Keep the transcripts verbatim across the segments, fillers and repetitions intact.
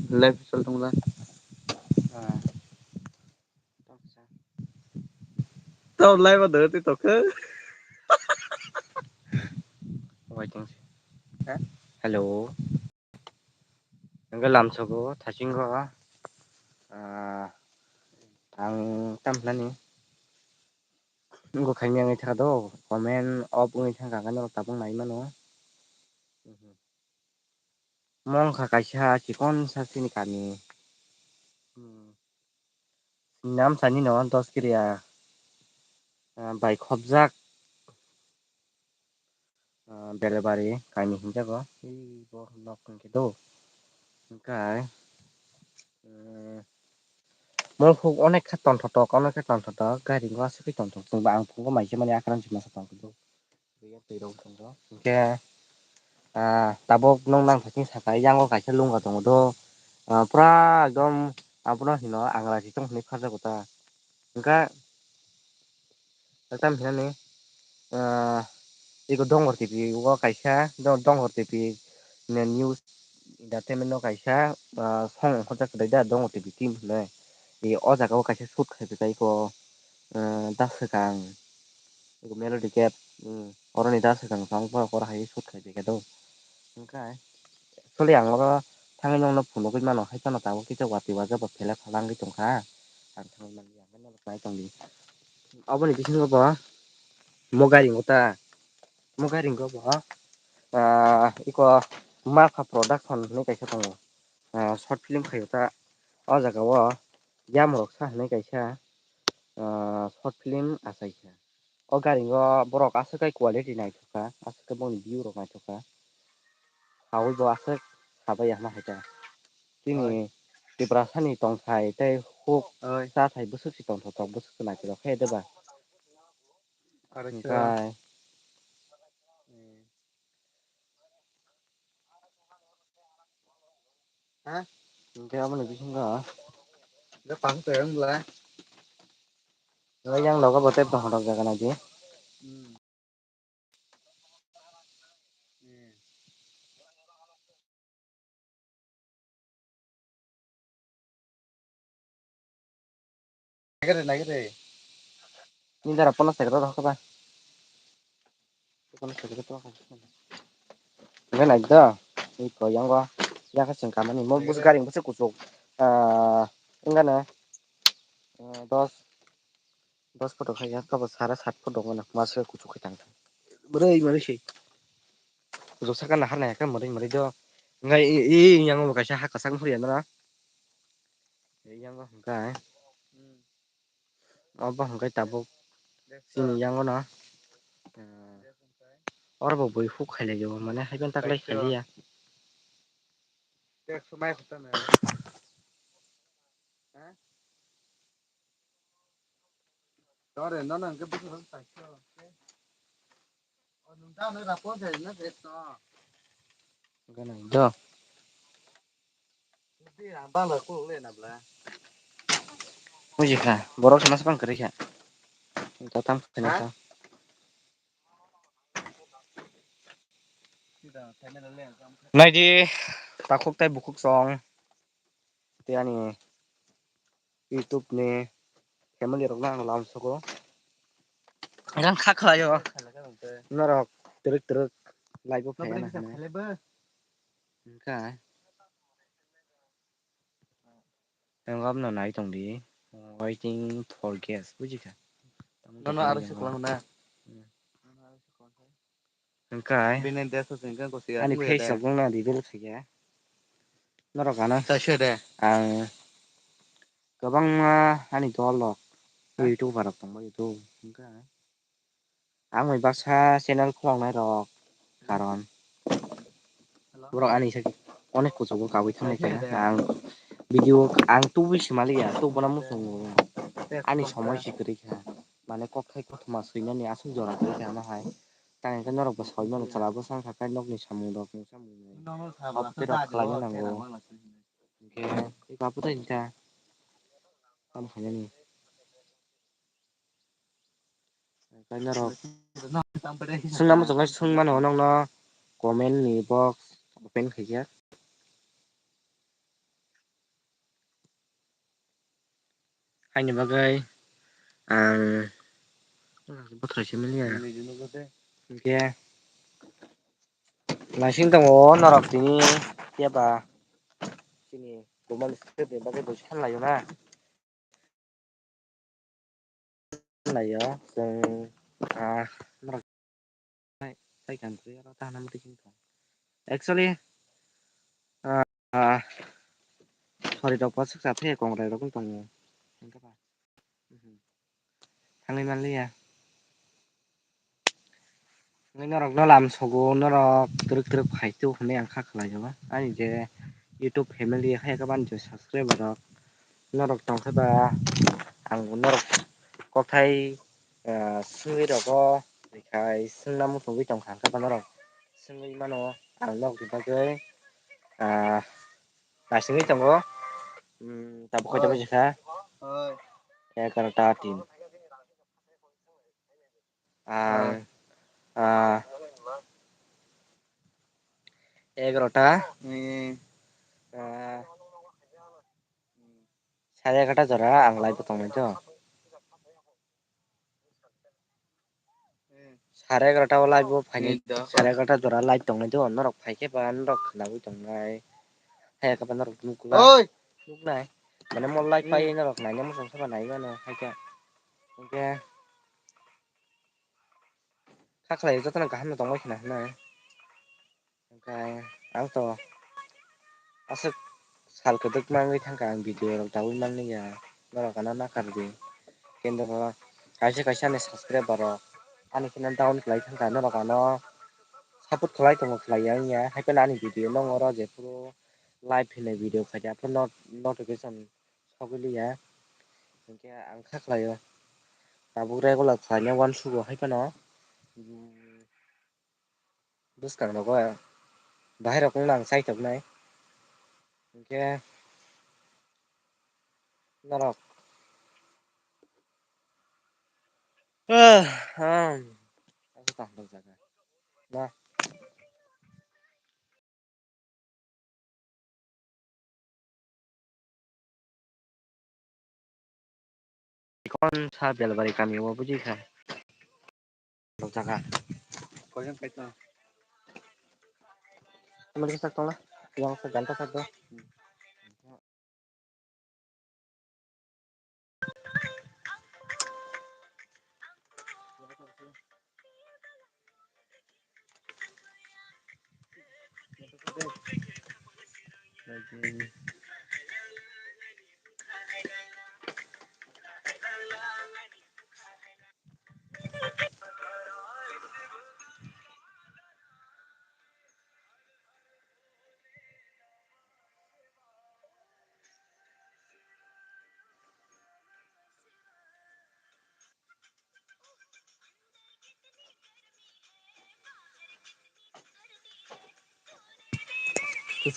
Live chol tong la. Ah. To live o doi twi tokhe. Waiting. Ha? Hello. Hwnkhe lamsogo thasingo, ah, ang tamhinani wngkha khaimya wngwi thangkha do, comment off wngwi thangkha, hwnkhe norok tabuk nai mano. Mongkha kaisa chikon sa chini kami. Nam sani no dos kiriya, ah, bai khopjak. Ah, Belebari kaini hinjago. Ih, bo nok hwnkhe do. Hwnkhe, eh, mol huk onek khe tongthotok, onek khe tongthotok, gari go aswk khe tongthotok. Chwngbo ang phungo mai se mani akrang se masa tongthotok. Twi rok tongo. Hwnkhe, ah, tabuk nwng nang thasing saka, yango kaisa lunga tongo do. Ah, pura ekdom abono hino angra si tong hinwi pharjago ta. Hwnkhe, Tamo hinani, ah, iko Dongor T V o kaisa, Do-, Dongor T V ni news entertainment o kaisa, ah, song ongkhorjak kwdai da, Dongor T V team hinwi. I o jaga o kaisa shoot khai phaikha iko, ah, da swkang, iko Melody Gap, hmm, oroni da swkang song borok oro hai shoot khai phaikha do. Hwnkhe, actually ang oro thangwi nokno phunugwi mano, hai phano tabuk kisa watwi wajak bo phela phalangwi tongkha. Ang thangwi manliya, hwnkhe norok nai tongdi. Aboni bisingo bo mo gari wngo ta, mo gari wngo bo, ah, iko Mapha Production hinwi kaisa tongo. Ah, short film khaio ta. O jaga o yamrok sa hinwi kaisa, ah, short film achaikha. O gari o borok aswk khe quality naithok kha, aswk khe boni view rok naithok kha. Sawi bo aswk sabai ya hwnba hai khe. Chini Tiprasa ni tongthai tei huk chathai bwswk se tongthok tok, bwswk se naithok khe de ba. Hwnkhe Ha? Hwnkhe aboni bisingo. Hwnkhe pang tong bwla. Yang logo bo tei tong hotok jaga naidi. Hmm. Hmm. Nagere, nagere. Nindara pono sekre rok ba. Pono sekre to. Ngai nai da. Iko yango. Yaka sing kamani. Mo bus gari bus kuchuk. Ah, enggana. Ah, dos. Dos photo khai ya, kabo sara sat photo ngono. Masuk kuchuk khai tang. Bwrwi mani se. Kuchuk saka nahar nai ka mari mari do. Ngai i, i, i, yang bo kaisa ha kasak phuri ya na. Yang bo hwnkhe. Obo hwnkhe tabuk chini yango no. Oro bo bui huk khailai o, mane hai phano taklai khailiya. Tore no nang ke bisi bang paisho. O nung ta no rapo de na de to. Ganang do. Bisi ang bang la ku le na bla. Buji kha, borok sama sama kwrwi kha. Tatam khna kha. Naidi, takhuk tai bukhuk song. Tei ani YouTube ni family rok no ang lam sugo. Rang kha khlaio. Norok twrwk twrwk live o phai na hwnwi. Hwnkhe. Ang abno nai tong di. Waiting for guest, buji kha? Nono aro se kwlangna. Hwnkhe ani face rok wngna reveal khaikha. Norok ano ang kwbangma ani dol rok YouTuber rok tongbaio do, hwnkhe ang bai baksa channel khuloknai rok karon borok ani onek kuchugo kabui thangwi kha. Ang video ang tubui se maliya, tubuna muchungo ani somoi se kwrwi kha, mane kokthai kothoma swinani aswk jora kwrwi kha ano hai. Tang hwnkhe norok bo saui mano, chwla bwsa wngkha khe nokni samung rok mungsa mungwi off khe rok khlaina nango. Hwnkhe tei babu tai hwnkha tamo khainani. Hwnkhe norok swngna muchungkhe swng mano nokno comment ni box open khaijak. Haini bagwi ang bothrai se manya. Hinkhe naising tongo norok tini phiya ba chini Roman script ni bagwi bo khe laio na. Laio chwng, ah, norok sai, sai country oro ta hwnna muitu chini tong. Actually, ah, ah, sori rok bo swksa the kongrai rok wng tongo. Thangwi manliya. Norok no lam sogo, norok twrwk twrwk phai tong hwnwi ang kha khlai o. Ani je YouTube family hai khe bani je subscriber rok norok tong khe ba ang norok kokthai, ah, swngwi rogo hai swngna muchungwi tong kha hwnkhe ba norok swngwi mano ang norok ni bagwi, ah, naisingwi tongo. Hmm, tabuk koi tabuk jesa. Egarota tin. Ah, ah, egarota. Ah, sare egarota jora ang live o tongnai to. Sare egarota o live o phainai, sare egarota jora live tongnai do, norok phaikhe ba norok khwnagwi tongnai. Hai khe ba norok nukla. Nuknai. Mane mo live pai norok naina muchung saba nai mano hai khe. Hinkhe kha khlai jotono kaham no tongbai khna hwnwi. Hwnkhe ang to aswk sal kwdwkma wngwi thangkha ang video rok daui manliya, norok ano nakardi. Kintu kaisa kaisa ani subscriber rok ani channel down khlai thangkha, norok ano support khlai tongo khlaiya wngya, haiphano ani video nokno oro jephuru live hinwi video khaidi aphuru notification sogwi liya. Hinkhe ang kha khlaio tabuk regular khlaina uansugo haiphano. Bwskang rogo bahai rok wngna ang chaitok nai. Hinkhe norok, ah, ah, aswk tongthok jaga na. Ikon sa Belbari kami o buji kha. Jaga. Koyan kaito. Amari sak tongla. Yang sa ganta sak do.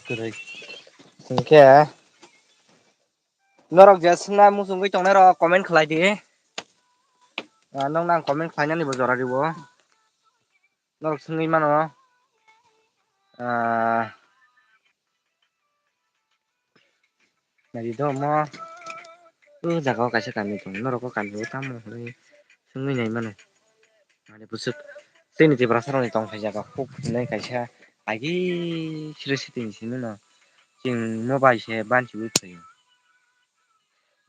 Kwrwi. Hinkhe norok je swngna muchungwi tongnai rok comment khlai di. Ah, nokno ang comment khlainani bo jora riwo. Norok swngwi mano. Ah, Nari do mo. O jaga o kaisa kami tongo. Norok o kami o tamo hwnwi swngwi nai mano. Ani bwswk chini Tiprasa rokni tongthai jaga huk hinwi kaisa agi siri sitini simi no chwng mo bai se banchiwi phaio.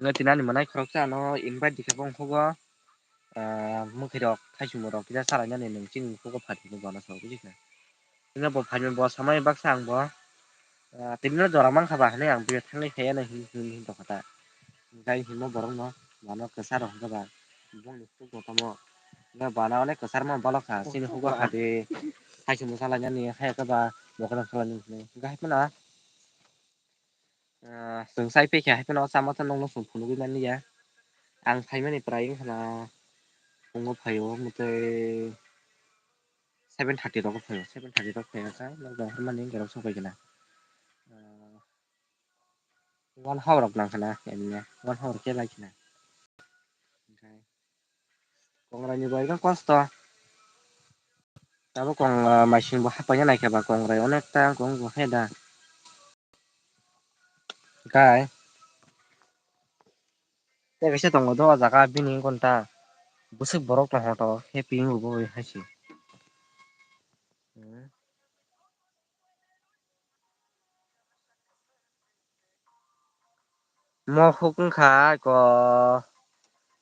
Wngkha tini ani mwnai khoroksa ano invite dikha bo wngkha bo. Ah, mwkhwirok, khaichumrok kisa salainani nwng chini hukugo phatino bono sabo buji kha. Hwnba bo phaimani bo samani baksa ang bo, ah, tini no jora mankha ba hinwi ang bini thangwi phaiya hinwi hin hin tongkha ta. Hwnkhe himo borokno bono kwcharo hwnkhe ba bongni hukugo tamo. Hwnkhe bana onek kwcharma bolokha chini hukugo phati khaichumung salainani hai khe ba bokhorok salainani hwnwi hwnkhe hai phano. Ah, chwng chai paikha, hai phano o chama tha nokno chwng phunugwi manliya. Ang phaimani prai wngkha na phungo phaio, mwtwi seven thirty rogo phaio, seven thirty rok phaiya kha, nok dong hormani gerok sok bai gana. Ah, one hour rok nang khana, emne one hour khe lai khana. Kongrai ni bo ekdom kosto. Tabuk kong, ah, maising bo hapaina naikha ba kongrai onek ta kong bo hai da. Gai. Tei kaisa tongo do o jaga bini wngkha ta bwswk borok tongthok tongthok khe pink rwgwi hai se. Mo huk wngkha ko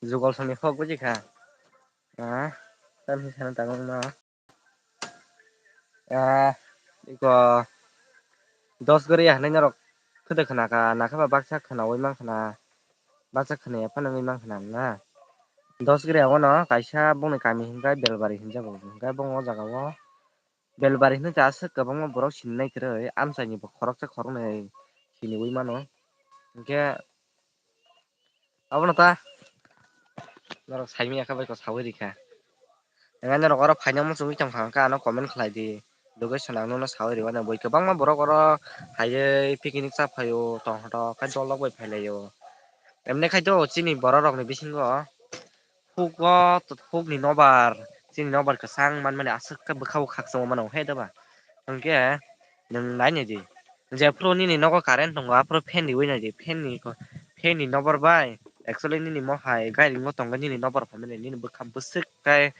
jugol songni huk buji kha. Ah, tamni sana tangma. Ah, iko dos gori ya hinwi norok khwtwi khna kha, nakha ba baksa khnaui man khna, baksa khna ya phano wngwi man khna na. Dos gori ya ono kaisa bongni kami hinkhe Belbari hinjago, hinkhe bong o jaga o Belbari hinwi ta aswk kwbangma borok sinai kwrwi, amchaini bo khoroksa khoroknwi siniui mano. Hinkhe abono ta norok saimanya khe bai kok saui rikha. Hinkhe norok oro phaina muchungwi tongkha hwnkhe ano comment khlai di. Location ang nono saui rwmani bui kwbangma borok oro phaiwi picnic cha phaio, tongthok khe dol rok bai phailaio. Emne khai to chini borok rokni bisingo hugo, hukni nobar, chini nobar kwchang manmani aswk khe bwkha o khakchangma mano he doba. Hinkhe nwng nai naidi, jephuru nini nogo current tongo, aphuru fan riui naidi, fan ni, fan ni nobar bai, actually nini mohai gairingo tongo nini nobar phaimani, nini bwkha bwswk khe,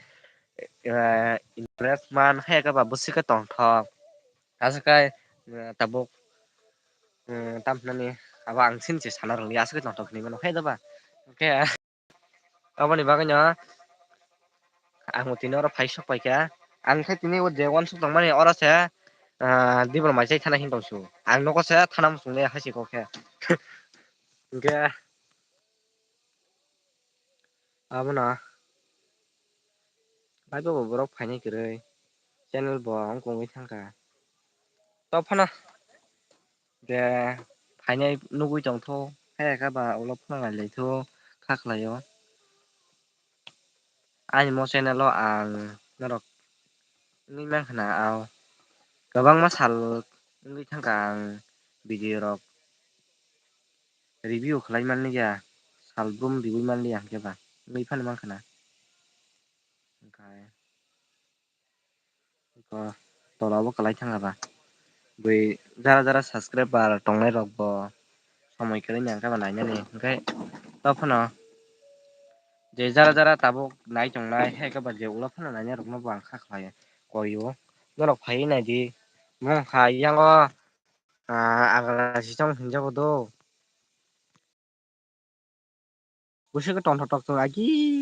eh, impress man hai khe ba bwswk khe tongthok. Aswk khe, eh, tabuk, eh, tamhinani abo ang chini se sana rwngya, aswk khe tongthok hinwi mano hai doba. Hinkhe, Aboni bagwino ang tini oro phai sok paikha. Ang khe tini o je uansuk tongmani oro se, ah, dibor mai chai thana hin tongsu. Ang nogo se thana muchungnai hai se kok khe. Hinkhe abono bai bo borok phainai kwrwi channel bo wng kongwi thangkha. Tei phano je phainai nugwi tongtho, hai khe ba ulo phano nailaitho kha khlaio. Ani mo channel o ang norok wngwi mankha na, ao kwbangma sal wngwi thangkha ang video rok review khlai manliya, salbrum riui manliya hinkhe ba wngwi phano mankha na. Hinkhe Iko tola bo kwlai thang ba. Bui jara jara subscriber tongnai rok bo somoi kwrwi ni hwnkhe ba nainani. Hwnkhe tei phano je jara jara tabuk nai tongnai, hai khe ba je ulo phano nainai rok no bo ang kha khlai koi o. Norok phaiwi nai di. Mo wngkha yang o, ah, agra sitong hinjago do. Bwswk tongthok tongthok agi.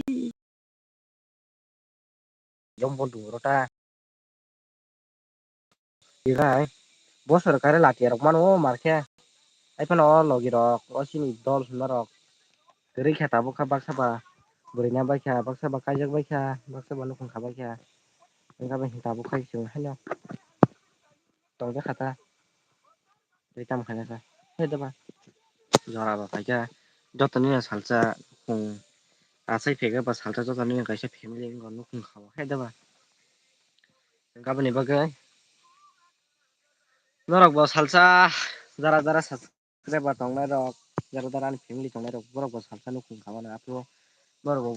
Jom bon dungro ta. Irai. Bo sorkari lati rok mano mar khe. Ai phano o logi rok, o chini dol hwnma rok. Kwrwi khe tabuk kha baksa ba bwrwi na bai kha, baksa ba kaijak bai kha, baksa ba nukhung kha bai kha. Wngkha bai tabuk khai chwng haino. Tongja kha ta. Tei tamo khaina kha. Hai da ba. Jora ba paikha. Joto nini salsa khung. Asai phege ba salsa joto nini kaisa family wngkha nukhung kha o. Hai da ba. Gaboni bagwi. Norok bo salsa jara jara subscriber tongnai rok. Jara jara ani family tongnai rok. Borok bo salsa nukhung kha mano. Aphuru borok bo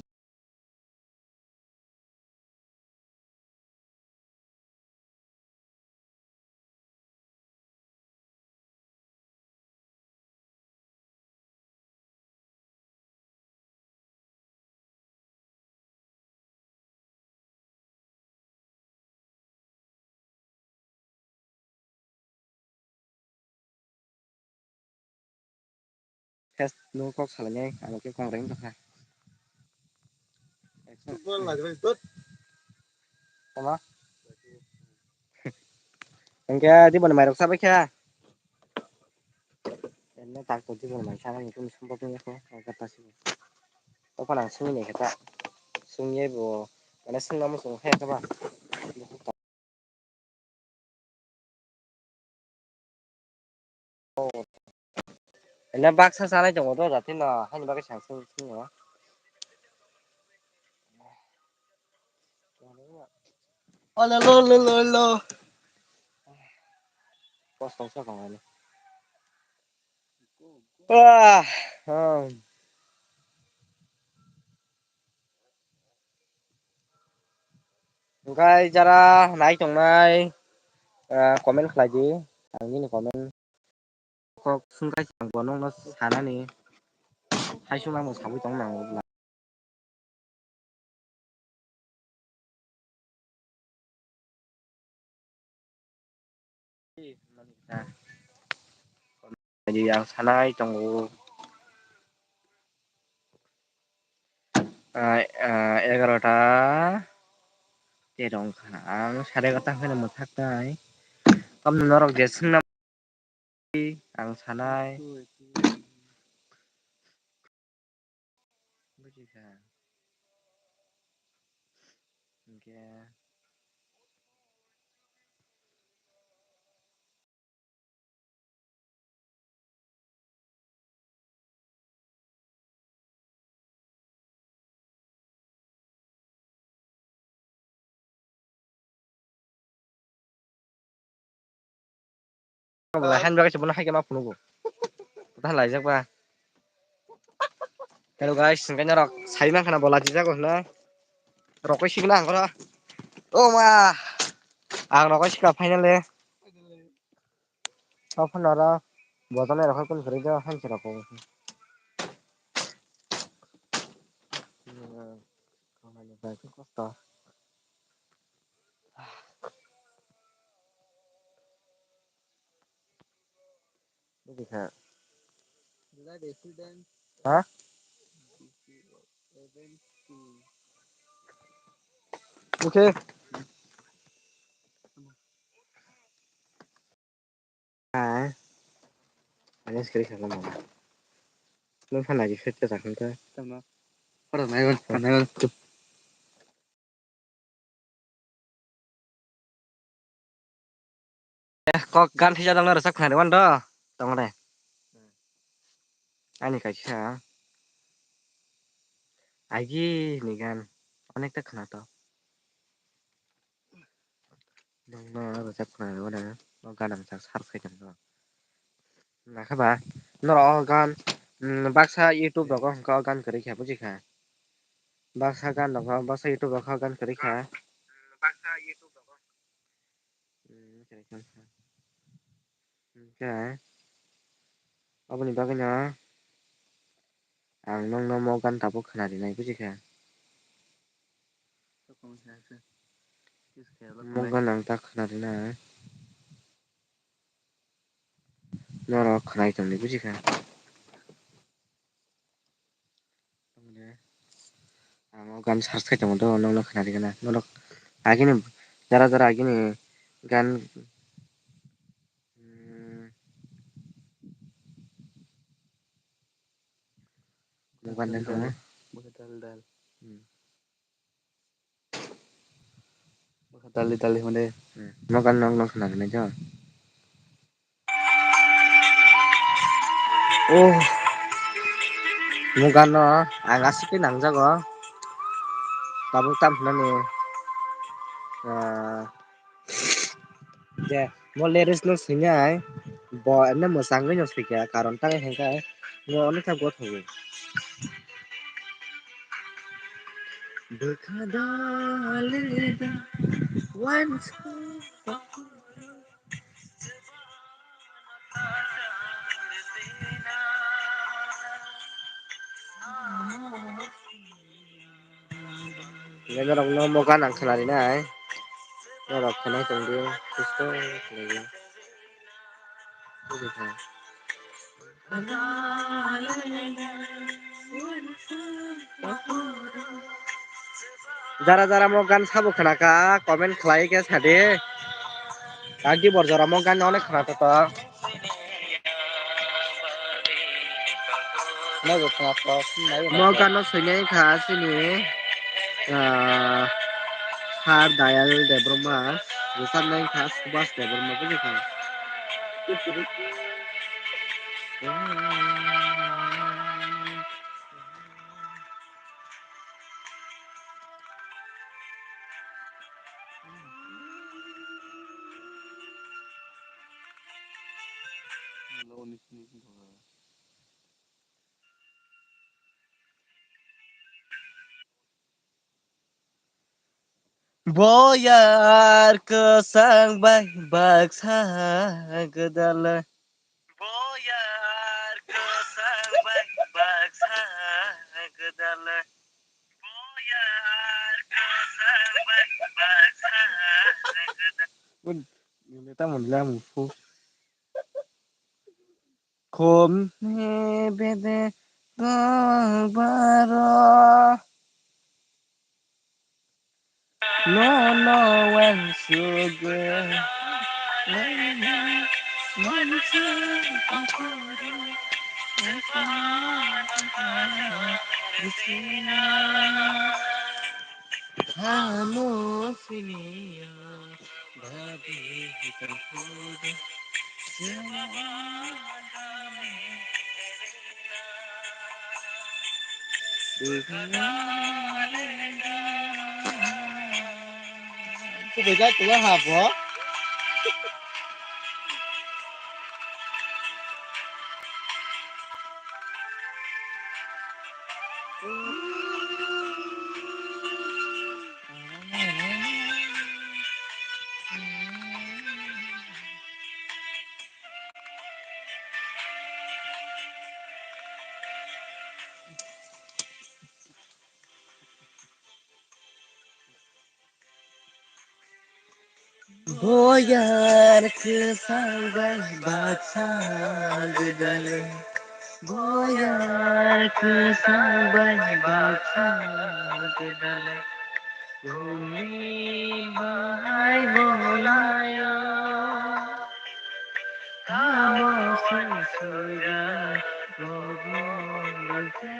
Face no kok salainai, abo khe kok reng tongkha. Tama? Hingke di bani mairok sabai kha. Ene tak to di bani mai sana ni kumi sumbo kumi ko, aga tasi. Opa nang sumi ni kata. Sumi bo, mana sung namu sung khe kaba. Ene baksa sanai tongo do jati no, hani bagwi sangsung singo. Olo lo lo lo lo. Kosong sa kong ani. Ah, hmm. Hingke jara nai tongnai, ah, comment khlai di, ang nini comment kok sungkai ang bo nokno sanani, Aisuk nang bo sabui tong nang bo bwla. Ang sanai tongo. Ah, ah, egarota tero wngkha. Ang sare egarota hwnkheno mwthaknai. Tamni norok je swngna ang sanai. Buji kha. Hwnkhe. Handbag se bono hai khe ma phunukgo. Kotha laijak ba. Hello guys, hwnkhe norok sai mankha na bo lachijago hwnwi. Rokoi sikna ang oro. O ma. Ang rokoi sikha finally. Ophano oro bojol rok kunu kwrwi do hanchi rok. Kosto. Buji kha. Ha? Okay. Ah. Ani sekali kha mama. Nung sana di fit ta khan ta. Tama. Ora nai wan, nai wan. Eh, kok gan thwijak dangno rwchap khna rw mano do. Tongre. Ani kaisa. Agi ni gan. Onekta khna to. Nokno rwchap khna rw mano. O gan ang chak sar khai tongno. Nakha ba, norok o gan, mm, baksa YouTube rogo hwnkhe o gan kwrwi kha, buji kha. Baksa gan rogo, baksa YouTube rogo o gan kwrwi kha. Mm, kwrwi kha. Hwnkhe, aboni bagwino ang nokno mo gan tabuk khna rinai, buji kha. Mo gan ang ta khna rinai. Norok khwnai tongdi, buji kha. Ang o gan search khai tongo do, nokno khwnarigwna. Norok agini, jara jara agini gan, mm, mo gan den tongo. Dal, dal. Hmm. Dali, dali, hwnwi. Hmm. Mo gan nok, nok khna rwnai do. Oh. Mo gan no ang aswk khe nangjago. Tabuk tam hwnani, ah, je mo lyrics no swinai, bo ene mwchangwi no swikha, karon tangwi hwnkhe mo onekha gothogo. Bwkha da le da wansa. Norokno mo gan ang khwna rinai. Norok khwnai tongdi, susto khlaiwi. Jara jara mo gan sabo khwnakha, comment khlai khe sadi. Agi bor jora mo gan onek khwnathok. Mo gano swinai kha chini, ah, Sir Dayal Debbarma, rwchapnai kha Subhas Debbarma, buji kha. Boyar kwchang bai baksa gwdal. Boyar kwchang bai baksa Tamoni lamung phu. Khom he bede tong baro. No, no, when sugar. Hamo siniya bhabi tongkhudu. Sudah jatuh lah apa? Boyar kwchang bai baksa gwdalwi. Boyar kwchang bai baksa gwdalwi. Bumi bahai bolayo. Tamo sung suga, bobong bantwi.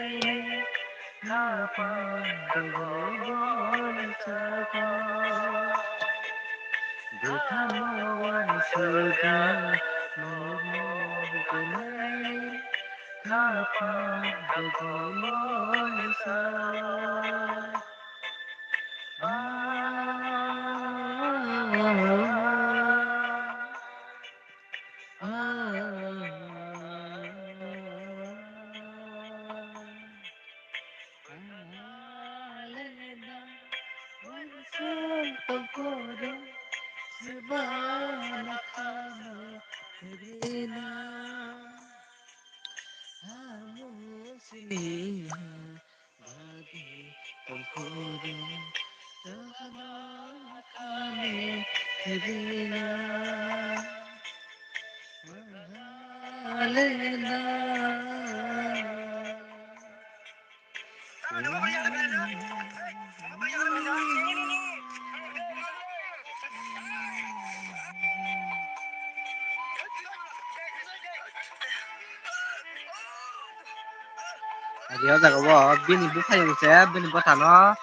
Adi o jaga o bini buphai se bini bwsano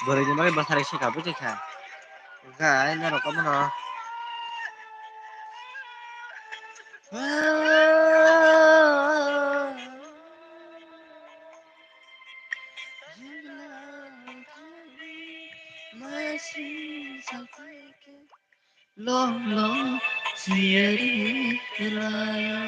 bwrwi ni bagwi bwsari sika bwsai kha. Hwnkhe norok omono. Long long siyari kelayo.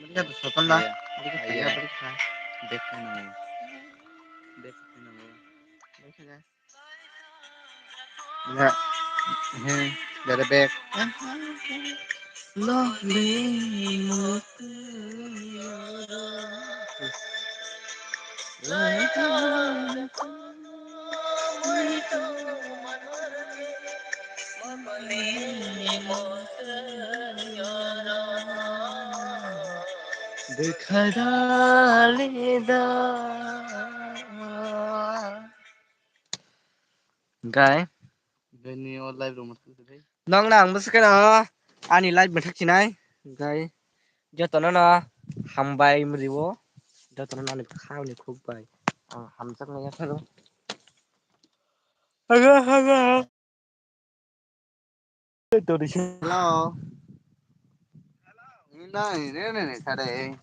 Iya. Iya. Back khainani. Back khainani. Na, hmm, dada bek. Dekha dalida. Hwnkhe? Hwnkhe nini o live rok mwthang twi. Nokno ang bwswk kheno ani live mwthang sinai. Hwnkhe jotono no hambai mriwo. Jotono no ani bwkhak ni khuk bai ang hamjaknai yapharo. Hello. Nini nai, nini nai, sare.